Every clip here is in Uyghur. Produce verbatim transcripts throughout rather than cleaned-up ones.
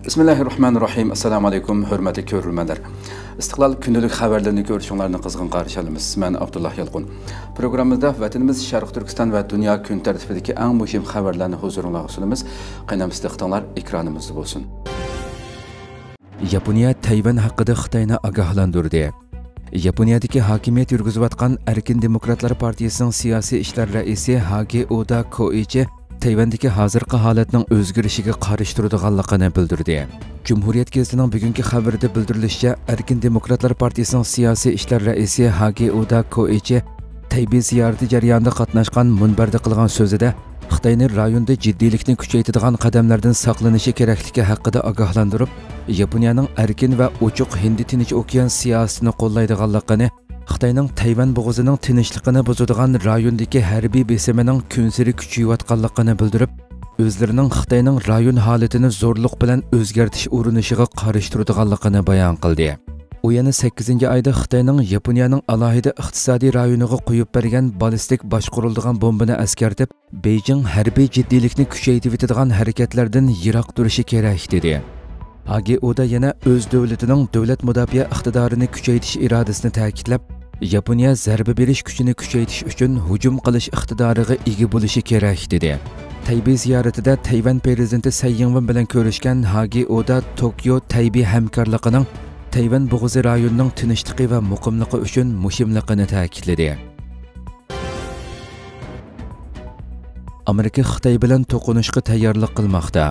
بىسمىللاھىررەھمانىررەھىم. ئەسسالامۇ ئەلەيكۇم، ھۆرمەتلىك كۆرۈرمەنلەر. ئىستىقلال كۈندىلىك خەۋەرلىرىنى كۆرۈشۈڭلارنى قىزغىن قارشى ئالىمىز. مەن ئابدۇللا يالقۇن. پروگراممىمىزدا ۋەتىنىمىز شەرقىي تۈركىستان ۋە دۇنيا كۈن تەرتىپىدىكى ئەڭ مۇھىم خەۋەرلەرنى ھۇزۇرۇڭلارغا سۇنىمىز. قېنى ئەمىسە دىققىتىڭلار ئېكرانىمىزدا بولسۇن. ياپونىيە تەيۋەن ھەققىدە خىتاينى ئاگاھلاندۇردى. ياپونىيەدىكى ھاكىمىيەت يۈرگۈزۈۋاتقان ئەركىن دېموكراتلار پارتىيىسىنىڭ سىياسىي ئىشلار رەئىسى ھاگې ئودا كوئىچى تەيۋەندىكى ھازىرقى ھالەتنىڭ ئۆزگىرىشىگە قارشى تۇرىدىغانلىقىنى بىلدۈردى. جۇمھۇرىيەت گېزىتىنىڭ بۈگۈنكى خەۋىرىدە بىلدۈرۈلۈشىچە، ئەركىن دېموكراتلار پارتىيىسىنىڭ سىياسىي ئىشلار رەئىسى ھاگې ئودا كوئىچى تەيبېي زىيارىتى جەريانىدا قاتناشقان مۇنبەردە قىلغان سۆزىدە، خىتاينى رايوندا جىددىيلىكنى كۈچەيتىدىغان قەدەملەردىن ساقلىنىشى كېرەكلىكى ھەققىدە ئاگاھلاندۇرۇپ، ياپونىيەنىڭ ئەركىن ۋە ئوچۇق ھىندى تىنچ ئوكيان سىياسىتىنى قوللايدىغانلىقىنى، خىتاينىڭ تەيۋەن بوغۇزىنىڭ تىنچلىقىنى بۇزىدىغان رايوندىكى ھەربىي بېسىمىنىڭ كۈنسېرى كۈچىيىۋاتقانلىقىنى بىلدۈرۈپ، ئۆزلىرىنىڭ خىتاينىڭ رايون ھالىتىنى زورلۇق بىلەن ئۆزگەرتىش ئۇرۇنۇشىغا قارشى تۇرىدىغانلىقىنى بايان قىلدى. ئۇ يەنە سەككىزىنچى ئايدا خىتاينىڭ ياپونىيەنىڭ ئالاھىدە ئىقتىسادىي رايونىغا قويۇپ بەرگەن بالىستىك باشقۇرۇلىدىغان بومبىنى ئەسكەرتىپ، بېيجىڭ ھەربىي جىددىيلىكنى كۈچەيتىۋېتىدىغان ھەرىكەتلەردىن يىراق تۇرۇشى كېرەك، دېدى. ھاگې ئودا يەنە ئۆز دۆلىتىنىڭ دۆلەت مۇداپىئە ئىقتىدارىنى كۈچەيتىش ئىرادىسىنى تەكىتلەپ، ياپونىيە زەربە بېرىش كۈچىنى كۈچەيتىش ئۈچۈن ھۇجۇم قىلىش ئىقتىدارىغا ئىگە بولۇشى كېرەك، دېدى. تەيبېي زىيارىتىدە تەيۋەن پىرېزىدېنتى سەي يىڭۋېن بىلەن كۆرۈشكەن ھاگې ئودا توكيو تەيبېي ھەمكارلىقىنىڭ تەيۋەن بوغۇزى رايونىنىڭ تىنچلىقى ۋە مۇقىملىقى ئۈچۈن مۇھىملىقىنى تەكىتلىدى. ئامېرىكا خىتاي بىلەن توقۇنۇشقا تەييارلىق قىلماقتا.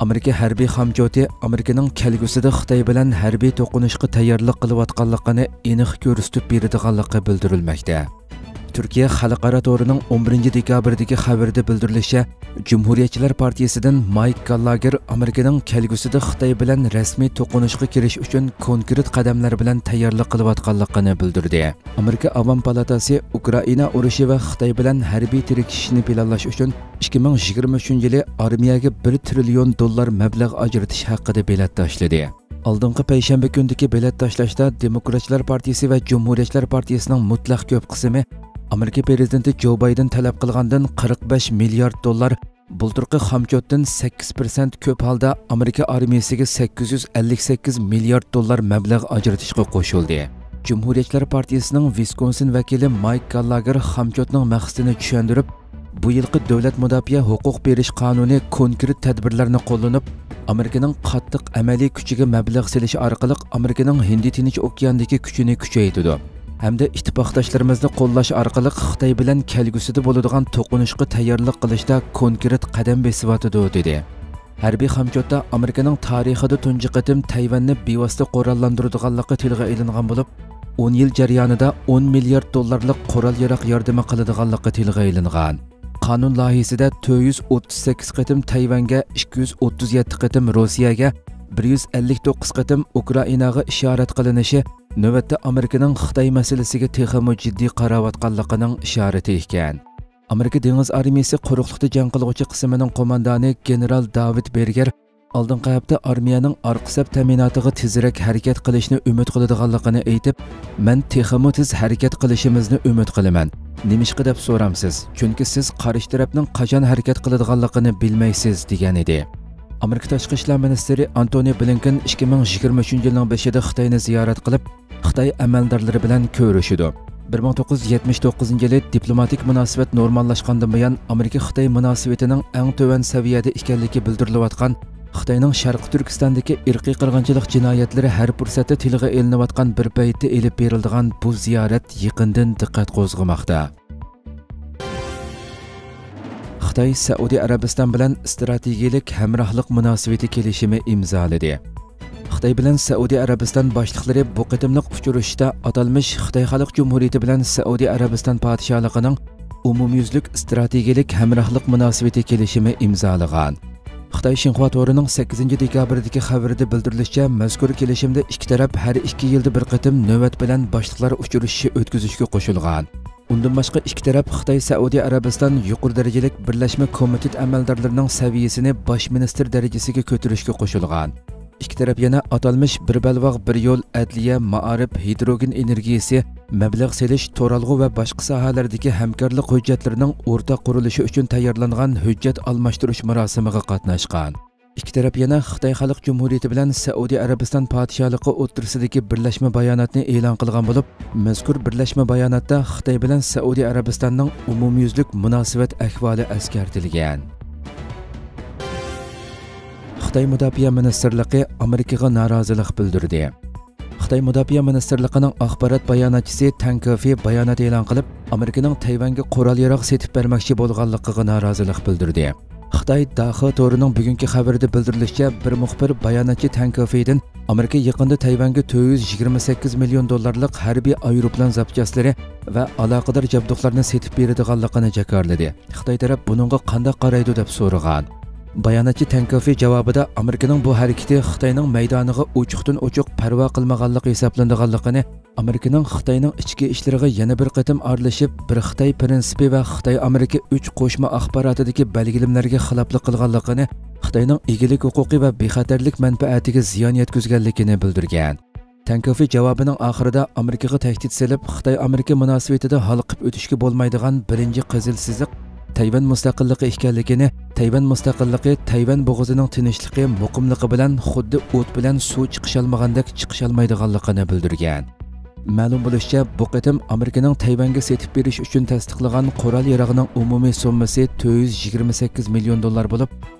ئامېرىكا ھەربىي خامچوتى ئامېرىكىنىڭ كەلگۈسىدە خىتاي بىلەن ھەربىي توقۇنۇشقا تەييارلىق قىلىۋاتقانلىقىنى ئېنىق كۆرسىتىپ بېرىدىغانلىقى بىلدۈرۈلمەكتە. تۈركىيە خەلقئارا تورىنىڭ ئون بىرىنچى دېكابىردىكى خەۋىرىدە بىلدۈرۈلۈشىچە، جۇمھۇرىيەتچىلەر پارتىيىسىدىن مايك گاللاگېر ئامېرىكىنىڭ كەلگۈسىدە خىتاي بىلەن رەسمىي توقۇنۇشقا كىرىش ئۈچۈن كونكرېت قەدەملەر بىلەن تەييارلىق قىلىۋاتقانلىقىنى بىلدۈردى. ئامېرىكا ئاۋام پالاتاسى ئۇكرائىنا ئۇرۇشى ۋە خىتاي بىلەن ھەربىي تىركىشىشنى پىلانلاش ئۈچۈن ئىككى مىڭ يىگىرمە ئۈچىنچى يىلى ئارمىيەگە بىر تىرىليون دوللار مەبلەغ ئاجرىتىش ھەققىدە بېلەت تاشلىدى. ئالدىنقى پەيشەنبە كۈنىدىكى بېلەت تاشلاشتا دېموكراتچىلار پارتىيىسى ۋە جۇمھۇرىيەتچىلەر پارتىيىسىنىڭ مۇتلەق كۆپ قىسمى ئامېرىكا پىرېزىدېنتى جو بايدېن تەلەپ قىلغاندىن قىرىق بەش مىليارد دوللار، بۇلتۇرقى خامچوتتىن سەككىز پىرسەنت كۆپ ھالدا ئامېرىكا ئارمىيىسىگە سەككىز يۈز ئەللىك سەككىز مىليارد دوللار مەبلەغ ئاجرىتىشقا قوشۇلدى. جۇمھۇرىيەتچىلەر پارتىيىسىنىڭ ۋىسكونسىن ۋەكىلى مايك گاللاگېر خامچوتنىڭ مەقسىتىنى چۈشەندۈرۈپ، بۇ يىلقى دۆلەت مۇداپىئە ھوقۇق بېرىش قانۇنى كونكرېت تەدبىرلەرنى قوللىنىپ، ئامېرىكىنىڭ قاتتىق ئەمەلىي كۈچىگە مەبلەغ سېلىش ئارقىلىق ئامېرىكىنىڭ ھىندى تىنچ ئوكياندىكى كۈچىنى كۈچەيتىدۇ ھەمدە ئىتتىپاقداشلىرىمىزنى قوللاش ئارقىلىق خىتاي بىلەن كەلگۈسىدە بولىدىغان توقۇنۇشقا تەييارلىق قىلىشتا كونكرېت قەدەم بېسىۋاتىدۇ، دېدى. ھەربىي خامچوتتا ئامېرىكىنىڭ تارىخىدا تۇنجى قېتىم تەيۋەننى بىۋاسىتە قوراللاندۇرىدىغانلىقى تىلغا ئېلىنغان بولۇپ، ئون يىل جەريانىدا ئون مىليارد دوللارلىق قورال-ياراغ ياردىمى قىلىدىغانلىقى تىلغا ئېلىنغان. قانۇن لايىھىسىدە تۆت يۈز ئوتتۇز سەككىز قېتىم تەيۋەنگە، ئىككى يۈز ئوتتۇز يەتتە قېتىم روسىيەگە، بىر يۈز ئەللىك توققۇز قېتىم ئۇكرائىناغا ئىشارەت قىلىنىشى نۆۋەتتە ئامېرىكىنىڭ خىتاي مەسىلىسىگە تېخىمۇ جىددىي قاراۋاتقانلىقىنىڭ ئىشارىتى ئىكەن. ئامېرىكا دېڭىز ئارمىيىسى قۇرۇقلۇقتا جەڭ قىلغۇچى قىسمىنىڭ قوماندانى گېنېرال داۋىد بېرگېر ئالدىنقى ھەپتە ئارمىيەنىڭ ئارقا سەپ تەمىناتىغا تېزرەك ھەرىكەت قىلىشنى ئۈمىد قىلىدىغانلىقىنى ئېيتىپ، مەن تېخىمۇ تېز ھەرىكەت قىلىشىمىزنى ئۈمىد قىلىمەن. نېمىشقا دەپ سورامسىز؟ چۈنكى سىز قارشى تەرەپنىڭ قاچان ھەرىكەت قىلىدىغانلىقىنى بىلمەيسىز، دېگەنىدى. ئامېرىكا تاشقى ئىشلار مىنىستىرى ئانتونى بلىنكېن ئىككى مىڭ يىگىرمە ئۈچىنچى يىلنىڭ بېشىدا خىتاينى زىيارەت قىلىپ، خىتاي ئەمەلدارلىرى بىلەن كۆرۈشىدۇ. بىر مىڭ توققۇز يۈز يەتمىش توققۇزىنچى يىلى دىپلوماتىك مۇناسىۋەت نورماللاشقاندىن بۇيان، ئامېرىكا خىتاي مۇناسىۋىتىنىڭ ئەڭ تۆۋەن سەۋىيەدە ئىكەنلىكى بىلدۈرۈلۈۋاتقان خىتاينىڭ شەرقىي تۈركىستاندىكى ئىرقىي قىرغىنچىلىق جىنايەتلىرى ھەر پۇرسەتتە تىلغا ئېلىنىۋاتقان بىر پەيتتە ئېلىپ بېرىلىدىغان بۇ زىيارەت يېقىندىن دىققەت قوزغىماقتا. خىتاي سەئۇدى ئەرەبىستان بىلەن ئىستراتېگىيەلىك ھەمراھلىق مۇناسىۋىتى كېلىشىمى ئىمزالىدى. خىتاي بىلەن سەئۇدى ئەرەبىستان باشلىقلىرى بۇ قېتىملىق ئۇچرىشىشتا ئاتالمىش خىتاي خەلق جۇمھۇرىيىتى بىلەن سەئۇدى ئەرەبىستان پادىشاھلىقىنىڭ ئومۇميۈزلۈك ئىستراتېگىيەلىك ھەمراھلىق مۇناسىۋىتى كېلىشىمى ئىمزالىغان. خىتاي شىنخۇا تورىنىڭ سەككىزىنچى دېكابىردىكى خەۋىرىدە بىلدۈرۈلۈشىچە، مەزكۇر كېلىشىمدە ئىككى تەرەپ ھەر ئىككى يىلدا بىر قېتىم نۆۋەت بىلەن باشلىقلار ئۇچرىشىشى ئۆتكۈزۈشكە قوشۇلغان. ئۇندىن باشقا، ئىككى تەرەپ خىتاي سەئۇدى ئەرەبىستان يۇقىرى دەرىجىلىك بىرلەشمە كومىتېت ئەمەلدارلىرىنىڭ سەۋىيىسىنى باش مىنىستىر دەرىجىسىگە كۆتۈرۈشكە قوشۇلغان. ئىككى تەرەپ يەنە ئاتالمىش بىر بەلباغ، بىر يول، ئەدلىيە، مائارىپ، ھىدروگېن ئېنېرگىيىسى، مەبلەغ سېلىش، تۇرالغۇ ۋە باشقا ساھەلەردىكى ھەمكارلىق ھۆججەتلىرىنىڭ ئورتاق قۇرۇلۇشى ئۈچۈن تەييارلانغان ھۆججەت ئالماشتۇرۇش مۇراسىمىغا قاتناشقان. ئىككى تەرەپ يەنە خىتاي خەلق جۇمھۇرىيىتى بىلەن سەئۇدى ئەرەبىستان پادىشاھلىقى ئوتتۇرىسىدىكى بىرلەشمە باياناتنى ئېلان قىلغان بولۇپ، مەزكۇر بىرلەشمە باياناتتا خىتاي بىلەن سەئۇدى ئەرەبىستاننىڭ ئومۇميۈزلۈك مۇناسىۋەت ئەھۋالى ئەسكەرتىلگەن. خىتاي مۇداپىئە مىنىستىرلىقى ئامېرىكىغا نارازىلىق بىلدۈردى. خىتاي مۇداپىئە مىنىستىرلىقىنىڭ ئاخبارات باياناتچىسى تەڭ كېفېي بايانات ئېلان قىلىپ، ئامېرىكىنىڭ تەيۋەنگە قورال ياراغ سېتىپ بەرمەكچى بولغانلىقىغا نارازىلىق بىلدۈردى. خىتاي داخې تورىنىڭ بۈگۈنكى خەۋىرىدە بىلدۈرۈلۈشىچە، بىر مۇخبىر باياناتچى تەڭ كېفېيدىن ئامېرىكا يېقىندا تەيۋەنگە تۆت يۈز يىگىرمە سەككىز مىليون دوللارلىق ھەربىي ئايروپىلان زاپچاسلىرى ۋە ئالاقىدار جابدۇقلارنى سېتىپ بېرىدىغانلىقىنى جاكارلىدى. خىتاي تەرەپ بۇنىڭغا قانداق قارايدۇ دەپ سورىغان. باياناتچى تەڭ كېفېي جاۋابىدا ئامېرىكىنىڭ بۇ ھەرىكىتى خىتاينىڭ مەيدانىغا ئوچۇقتىن ئوچۇق پەرۋا قىلمىغانلىقى ھېسابلىنىدىغانلىقىنى، ئامېرىكىنىڭ خىتاينىڭ ئىچكى ئىشلىرىغا يەنە بىر قېتىم ئارىلىشىپ، بىر خىتاي پىرىنسىپى ۋە خىتاي ئامېرىكا ئۈچ قوشما ئاخباراتىدىكى بەلگىلىمىلەرگە خىلاپلىق قىلغانلىقىنى، خىتاينىڭ ئىگىلىك ھوقۇقى ۋە بىخەتەرلىك مەنپەئەتىگە زىيان يەتكۈزگەنلىكىنى بىلدۈرگەن. تەڭ كېفېي جاۋابىنىڭ ئاخىرىدا ئامېرىكىغا تەھدىت سېلىپ، خىتاي ئامېرىكا مۇناسىۋىتىدە ھالقىپ ئۆتۈشكە بولمايدىغان بىرىنچى قىزىل سىزىق تەيۋەن مۇستەقىللىقى ئىكەنلىكىنى، تەيۋەن مۇستەقىللىقى تەيۋەن بوغۇزىنىڭ تىنچلىقى، مۇقىملىقى بىلەن خۇددى ئوت بىلەن سۇ چىقىشالمىغاندەك چىقىشالمايدىغانلىقىنى بىلدۈرگەن. مەلۇم بولۇشىچە، بۇ قېتىم ئامېرىكىنىڭ تەيۋەنگە سېتىپ بېرىش ئۈچۈن تەستىقلىغان قورال ياراغىنىڭ ئومۇمىي سوممىسى تۆت يۈز يىگىرمە سەككىز مىليون دوللار بولۇپ،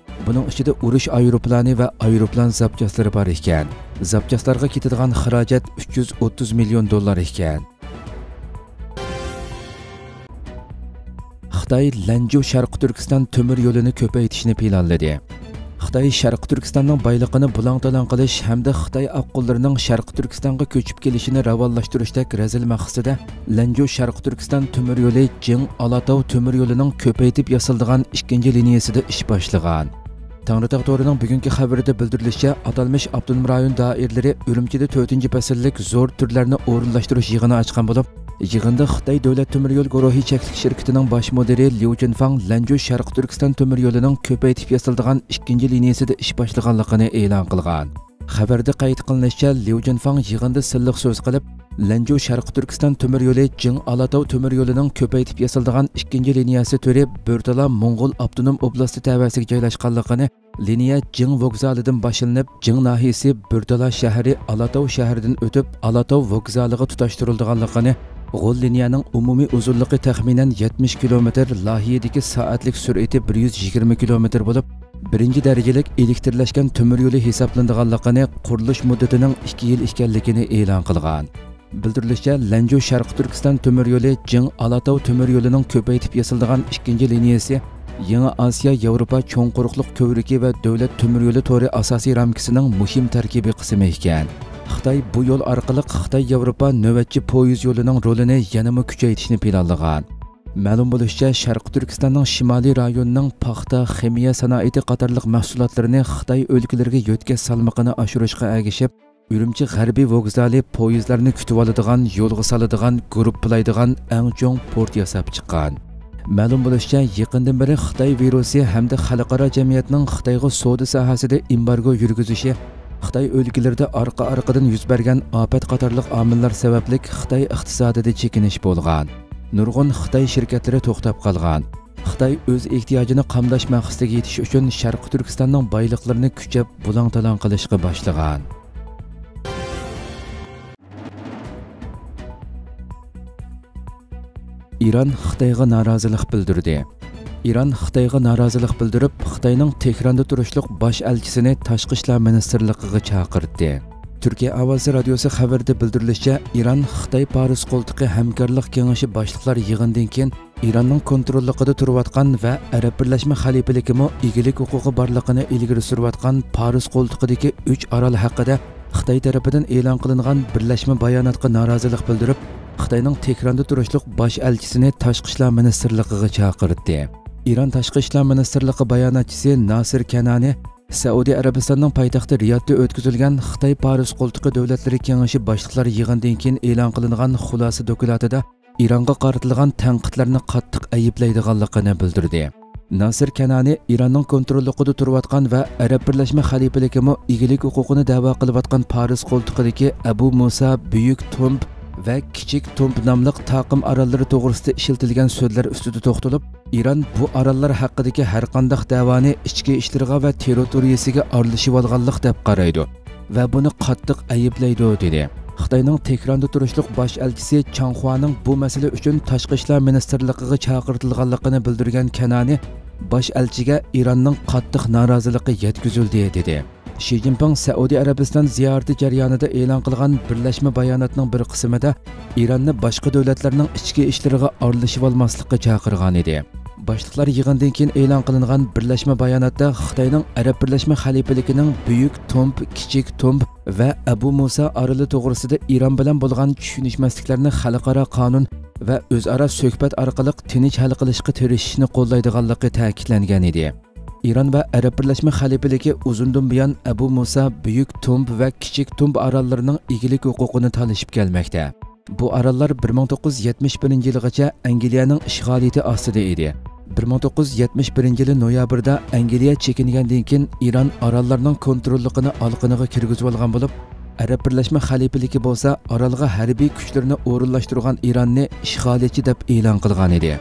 بۇنىڭ ئىچىدە ئۇرۇش ئايروپىلانى ۋە ئايروپىلان زاپچاسلىرى بار ئىكەن. زاپچاسلارغا كېتىدىغان خىراجەت ئۈچ يۈز ئوتتۇز مىليون دوللار ئىكەن. خىتاي لەنجۇ شەرقىي تۈركىستان تۆمۈر يولىنى كۆپەيتىشنى پىلانلىدى. خىتاي شەرقىي تۈركىستاننىڭ بايلىقىنى بۇلاڭ-تالاڭ قىلىش ھەمدە خىتاي ئاققۇنلىرىنىڭ شەرقىي تۈركىستانغا كۆچۈپ كېلىشىنى راۋانلاشتۇرۇشتەك رەزىل مەقسىتىدە لەنجۇ شەرقىي تۈركىستان تۆمۈر يولى جىڭ ئالاتاۋ تۆمۈر يولىنىڭ كۆپەيتىپ ياسىلىدىغان ئىككىنچى لىنىيەسىدە ئىش باشلىغان. تەڭرىتاغ تورىنىڭ بۈگۈنكى خەۋىرىدە بىلدۈرۈلۈشىچە، ئاتالمىش ئاپتونوم رايون دائىرىلىرى ئۈرۈمچىدە تۆتىنچى پەسىللىك زور تۈرلەرنى ئورۇنلاشتۇرۇش يىغىنى ئاچقان بولۇپ، يىغىندا خىتاي دۆلەت تۆمۈر يول گۇرۇھى چەكلىك شىركىتىنىڭ باش مۇدىرى ليۇ جىنفاڭ لەنجۇ شەرقىي تۈركىستان تۆمۈر يولىنىڭ كۆپەيتىپ ياسىلىدىغان ئىككىنچى لىنىيەسىدە ئىش باشلىغانلىقىنى ئېلان قىلغان. خەۋەردە قەيت قىلىنىشىچە، ليۇ جىنفاڭ يىغىندا سىلىق سۆز قىلىپ، لەنجۇ شەرقىي تۈركىستان تۆمۈر يولى جىڭ ئالاتاۋ تۆمۈر يولىنىڭ كۆپەيتىپ ياسىلىدىغان ئىككىنچى لىنىيەسى تۈرى بۆرتالا موڭغۇل ئاپتونوم ئوبلاستى تەۋەسىگە جايلاشقانلىقىنى، لىنىيە جىڭ ۋوگزالىدىن باشلىنىپ، جىڭ ناھىيەسى بۆرتالا شەھىرى ئالاتاۋ شەھىرىدىن ئۆتۈپ، ئالاتاۋ ۋوگزالىغا تۇتاشتۇرۇلىدىغانلىقىنى، غول لىنىيەنىڭ ئومۇمىي ئۇزۇنلۇقى تەخمىنەن يەتمىش كىلومېتىر، لايىھەدىكى سائەتلىك سۈرئىتى بىر يۈز يىگىرمە كىلومېتىر بولۇپ، بىرىنچى دەرىجىلىك ئېلېكترلەشكەن تۆمۈر يولى ھېسابلىنىدىغانلىقىنى، قۇرۇلۇش مۇددىتىنىڭ ئىككى يىل ئىكەنلىكىنى ئېلان قىلغان. بىلدۈرۈلۈشىچە، لەنجۇ شەرقىي تۈركىستان تۆمۈر يولى جىڭ ئالاتاۋ تۆمۈر يولىنىڭ كۆپەيتىپ ياسىلىدىغان ئىككىنچى لىنىيەسى يېڭى ئاسىيا ياۋروپا چوڭ قۇرۇقلۇق كۆۋرۈكى ۋە دۆلەت تۆمۈر يولى تورى ئاساسىي رامكىسىنىڭ مۇھىم تەركىبىي قىسمى ئىكەن. خىتاي بۇ يول ئارقىلىق خىتاي ياۋروپا نۆۋەتچى پويىز يولىنىڭ رولىنى يەنىمۇ كۈچەيتىشنى پىلانلىغان. مەلۇم بولۇشىچە، شەرقىي تۈركىستاننىڭ شىمالىي رايونىنىڭ پاختا، خىمىيە سانائىتى قاتارلىق مەھسۇلاتلىرىنى خىتاي ئۆلكىلىرىگە يۆتكەش سالمىقىنى ئاشۇرۇشقا ئەگىشىپ، ئۈرۈمچى غەربىي ۋوگزالى پويىزلارنى كۈتۈۋالىدىغان، يولغا سالىدىغان، گۇرۇپپىلايدىغان ئەڭ چوڭ پورت ياساپ چىققان. مەلۇم بولۇشىچە، يېقىندىن بېرى خىتاي ۋىرۇسى ھەمدە خەلقئارا جەمئىيەتنىڭ خىتايغا سودا ساھەسىدە ئېمبارگو يۈرگۈزۈشى، خىتاي ئۆلكىلىرىدە ئارقا-ئارقىدىن يۈز بەرگەن ئاپەت قاتارلىق ئامىللار سەۋەبلىك خىتاي ئىقتىسادىدا چېكىنىش بولغان. نۇرغۇن خىتاي شىركەتلىرى توختاپ قالغان. خىتاي ئۆز ئېھتىياجىنى قامداش مەقسىتىگە يېتىش ئۈچۈن شەرقىي تۈركىستاننىڭ بايلىقلىرىنى كۈچەپ بۇلاڭ-تالاڭ قىلىشقا باشلىغان. ئىران خىتايغا نارازىلىق بىلدۈردى. ئىران خىتايغا نارازىلىق بىلدۈرۈپ، خىتاينىڭ تېھراندا تۇرۇشلۇق باش ئەلچىسىنى تاشقى ئىشلار مىنىستىرلىقىغا چاقىرتتى. تۈركىيە ئاۋازى رادىيوسى خەۋىرىدە بىلدۈرۈلۈشىچە، ئىران خىتاي پارس قولتۇقى ھەمكارلىق كېڭىشى باشلىقلار يىغىنىدىن كېيىن ئىراننىڭ كونتروللۇقىدا تۇرۇۋاتقان ۋە ئەرەب بىرلەشمە خەلىپىلىكىمۇ ئىگىلىك ھوقۇقى بارلىقىنى ئىلگىرى سۈرۈۋاتقان پارس قولتۇقىدىكى ئۈچ ئارال ھەققىدە خىتاي تەرىپىدىن ئېلان قىلىنغان بىرلەشمە باياناتقا نارازىلىق بىلدۈرۈپ، خىتاينىڭ تېھراندا تۇرۇشلۇق باش ئەلچىسىنى تاشقى ئىشلار مىنىستىرلىقىغا چاقىرتتى. ئىران تاشقى ئىشلار مىنىستىرلىقى باياناتچىسى ناسىر كەنانى سەئۇدى ئەرەبىستاننىڭ پايتەختى رىيادتا ئۆتكۈزۈلگەن خىتاي پارس قولتۇقى دۆلەتلىرى كېڭىشى باشلىقلار يىغىنىدىن كېيىن ئېلان قىلىنغان خۇلاسە دوكلاتىدا ئىرانغا قارىتىلغان تەنقىدلەرنى قاتتىق ئەيىبلەيدىغانلىقىنى بىلدۈردى. ناسىر كەنانى ئىراننىڭ كونتروللۇقىدا تۇرۇۋاتقان ۋە ئەرەب بىرلەشمە خەلىپىلىكىمۇ ئىگىلىك ھوقۇقىنى دەۋا قىلىۋاتقان پارس قولتۇقىدىكى ئەبۇ مۇسا، بۈيۈك تۇمپ ۋە كىچىك تۇمپ ناملىق تاقىم ئاراللىرى توغرىسىدا ئىشلىتىلگەن سۆزلەر ئۈستىدە توختىلىپ، ئىران بۇ ئاراللار ھەققىدىكى ھەرقانداق دەۋانى ئىچكى ئىشلىرىغا ۋە تېررىتورىيىسىگە ئارىلىشىۋالغانلىق دەپ قارايدۇ ۋە بۇنى قاتتىق ئەيىبلەيدۇ، دېدى. خىتاينىڭ تېھراندا تۇرۇشلۇق باش ئەلچىسى چاڭ خۇانىڭ بۇ مەسىلە ئۈچۈن تاشقى ئىشلار مىنىستىرلىقىغا چاقىرتىلغانلىقىنى بىلدۈرگەن كەنانى باش ئەلچىگە ئىراننىڭ قاتتىق نارازىلىقى يەتكۈزۈلدى، دېدى. شى جىنپىڭ سەئۇدى ئەرەبىستان زىيارىتى جەريانىدا ئېلان قىلغان بىرلەشمە باياناتنىڭ بىر قىسمىدا ئىراننى باشقا دۆلەتلەرنىڭ ئىچكى ئىشلىرىغا ئارىلىشىۋالماسلىققا چاقىرغان ئىدى. باشلىقلار يىغىنىدىن كېيىن ئېلان قىلىنغان بىرلەشمە باياناتتا خىتاينىڭ ئەرەب بىرلەشمە خەلىپىلىكىنىڭ بۈيۈك تۇمپ، كىچىك تۇمپ ۋە ئەبۇ مۇسا ئارىلى توغرىسىدا ئىران بىلەن بولغان چۈشىنىشمەسلىكلەرنى خەلقئارا قانۇن ۋە ئۆزئارا سۆھبەت ئارقىلىق تىنچ ھەل قىلىشقا تىرىشىشنى قوللايدىغانلىقى تەكىتلەنگەن ئىدى. ئىران ۋە ئەرەب بىرلەشمە خەلىپىلىكى ئۇزۇندىن بۇيان ئەبۇ مۇسا، بۈيۈك تۇمپ ۋە كىچىك تۇمپ ئاراللىرىنىڭ ئىگىلىك ھوقۇقىنى تالىشىپ كەلمەكتە. بۇ ئاراللار بىر مىڭ توققۇز يۈز يەتمىش بىرىنچى يىلىغىچە ئەنگلىيەنىڭ ئىشغالىيىتى ئاستىدا ئىدى. بىر مىڭ توققۇز يۈز يەتمىش بىرىنچى يىلى نويابىردا ئەنگلىيە چېكىنگەندىن كېيىن، ئىران ئاراللارنىڭ كونتروللۇقىنى ئالىقىنىغا كىرگۈزۈۋالغان بولۇپ، ئەرەب بىرلەشمە خەلىپىلىكى بولسا ئارالغا ھەربىي كۈچلىرىنى ئورۇنلاشتۇرغان ئىراننى ئىشغالىيچى دەپ ئېلان قىلغانىدى.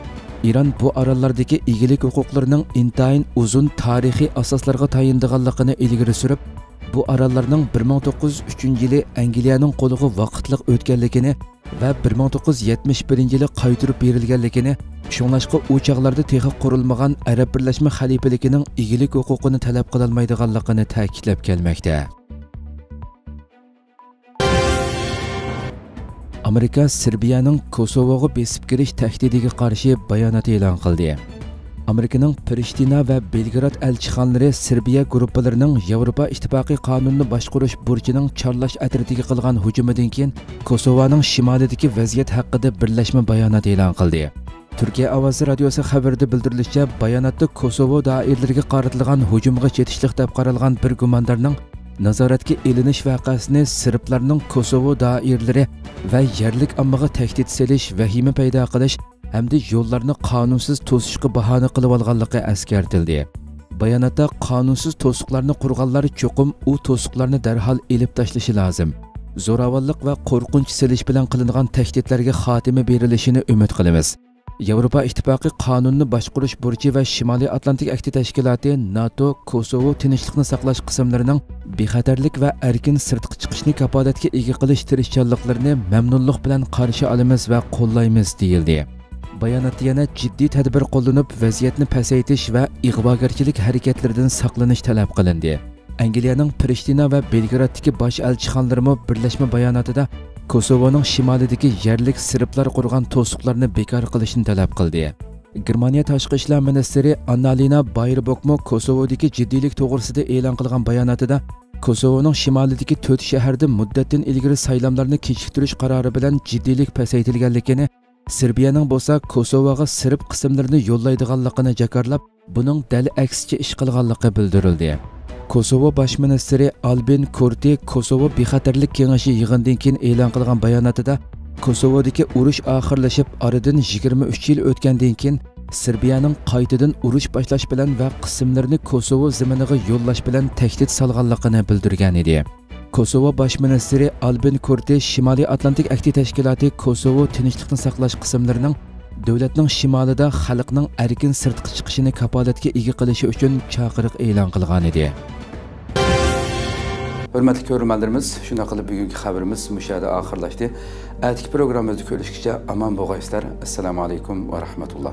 ئىران بۇ ئاراللاردىكى ئىگىلىك ھوقۇقلىرىنىڭ ئىنتايىن ئۇزۇن تارىخىي ئاساسلارغا تايىنىدىغانلىقىنى ئىلگىرى سۈرۈپ، بۇ ئاراللارنىڭ بىر مىڭ توققۇز يۈز ئۈچىنچى يىلى ئەنگلىيەنىڭ قولىغا ۋاقىتلىق ئۆتكەنلىكىنى ۋە بىر مىڭ توققۇز يۈز يەتمىش بىرىنچى يىلى قايتۇرۇپ بېرىلگەنلىكىنى، شۇڭلاشقا ئۇ چاغلاردا تېخى قۇرۇلمىغان ئەرەب بىرلەشمە خەلىپىلىكىنىڭ ئىگىلىك ھوقۇقىنى تەلەپ قىلالمايدىغانلىقىنى تەكىتلەپ كەلمەكتە. ئامېرىكا سېربىيەنىڭ كوسوۋوغا بېسىپ كىرىش تەھدىتىگە قارشى بايانات ئېلان قىلدى. ئامېرىكىنىڭ پرىشتىنا ۋە بېلگراد ئەلچىخانىلىرى سېربىيە گۇرۇپپىلىرىنىڭ ياۋروپا ئىتتىپاقى قانۇنىنى باشقۇرۇش بۇرچىنىڭ چارلاش ئەترىتىگە قىلغان ھۇجۇمىدىن كېيىن، كوسوۋانىڭ شىمالىدىكى ۋەزىيەت ھەققىدە بىرلەشمە بايانات ئېلان قىلدى. تۈركىيە ئاۋازى رادىيوسى خەۋىرىدە بىلدۈرۈلۈشىچە، باياناتتا كوسوۋو دائىرىلىرىگە قارىتىلغان ھۇجۇمغا چېتىشلىق دەپ قارالغان بىر گۇماندارنىڭ نازارەتكە ئېلىنىش ۋەقەسىنى سېربلارنىڭ كوسوۋو دائىرىلىرى ۋە يەرلىك ئاممىغا تەھدىت سېلىش، ۋەھىمە پەيدا قىلىش ھەمدە يوللارنى قانۇنسىز توسۇشقا باھانە قىلىۋالغانلىقى ئەسكەرتىلدى. باياناتتا، قانۇنسىز توسۇقلارنى قۇرغانلار چوقۇم ئۇ توسۇقلارنى دەرھال ئېلىپ تاشلىشى لازىم. زوراۋانلىق ۋە قورقۇنچ سېلىش بىلەن قىلىنغان تەھدىتلەرگە خاتىمە بېرىلىشىنى ئۈمىد قىلىمىز. ياۋروپا ئىتتىپاقى قانۇننى باشقۇرۇش بۇرچى ۋە شىمالىي ئاتلانتىك ئەھدى تەشكىلاتى، ناتو، كوسوۋو تىنچلىقنى ساقلاش قىسىملىرىنىڭ بىخەتەرلىك ۋە ئەركىن سىرتقا چىقىشنى كاپالەتكە ئىگە قىلىش تىرىشچانلىقلىرىنى مەمنۇنلۇق بىلەن قارشى ئالىمىز ۋە قوللايمىز، دېيىلدى. باياناتتا يەنە جىددىي تەدبىر قوللىنىپ، ۋەزىيەتنى پەسەيتىش ۋە ئىغۋاگەرچىلىك ھەرىكەتلىرىدىن ساقلىنىش تەلەپ قىلىندى. ئەنگلىيەنىڭ پرىشتىنا ۋە بېلگرادتىكى باش ئەلچىخانىلىرىمۇ بىرلەشمە باياناتىدا كوسوۋونىڭ شىمالىدىكى يەرلىك سېربلار قۇرغان توسۇقلارنى بىكار قىلىشنى تەلەپ قىلدى. گېرمانىيە تاشقى ئىشلار مىنىستىرى ئاننالىنا بايربوكمۇ كوسوۋودىكى جىددىيلىك توغرىسىدا ئېلان قىلغان باياناتىدا، كوسوۋونىڭ شىمالىدىكى تۆت شەھەردە مۇددەتتىن ئىلگىرى سايلاملارنى كېچىكتۈرۈش قارارى بىلەن جىددىيلىك پەسەيتىلگەنلىكىنى، سېربىيەنىڭ بولسا كوسوۋوغا سېرب قىسىملىرىنى يوللايدىغانلىقىنى جاكارلاپ، بۇنىڭ دەل ئەكسىچە ئىش قىلغانلىقى بىلدۈرۈلدى. كوسوۋو باش مىنىستىرى ئالبىن كورتى كوسوۋو بىخەتەرلىك كېڭىشى يىغىنىدىن كېيىن ئېلان قىلغان باياناتىدا، كوسوۋودىكى ئۇرۇش ئاخىرلىشىپ، ئارىدىن يىگىرمە ئۈچ يىل ئۆتكەندىن كېيىن، سېربىيەنىڭ قايتىدىن ئۇرۇش باشلاش بىلەن ۋە قىسىملىرىنى كوسوۋو زېمىنىغا يوللاش بىلەن تەھدىت سالغانلىقىنى بىلدۈرگەن ئىدى. كوسوۋو باش مىنىستىرى ئالبىن كورتى شىمالىي ئاتلانتىك ئەھدى تەشكىلاتى كوسوۋو تىنچلىقنى ساقلاش قىسىملىرىنىڭ دۆلەتنىڭ شىمالىدا خەلقنىڭ ئەركىن سىرتقا چىقىشىنى كاپالەتكە ئىگە قىلىشى ئۈچۈن چاقىرىق ئېلان قىلغانىدى. ھۆرمەتلىك كۆرۈرمەنلىرىمىز، شۇنداق قىلىپ بۈگۈنكى خەۋىرىمىز مۇشۇ يەردە ئاخىرلاشتى. ئەتىكى پروگراممىمىزدا كۆرۈشكىچە ئامان بولغايسىلەر. ئەسسالامۇ ئەلەيكۇم ۋە رەھمەتۇللا.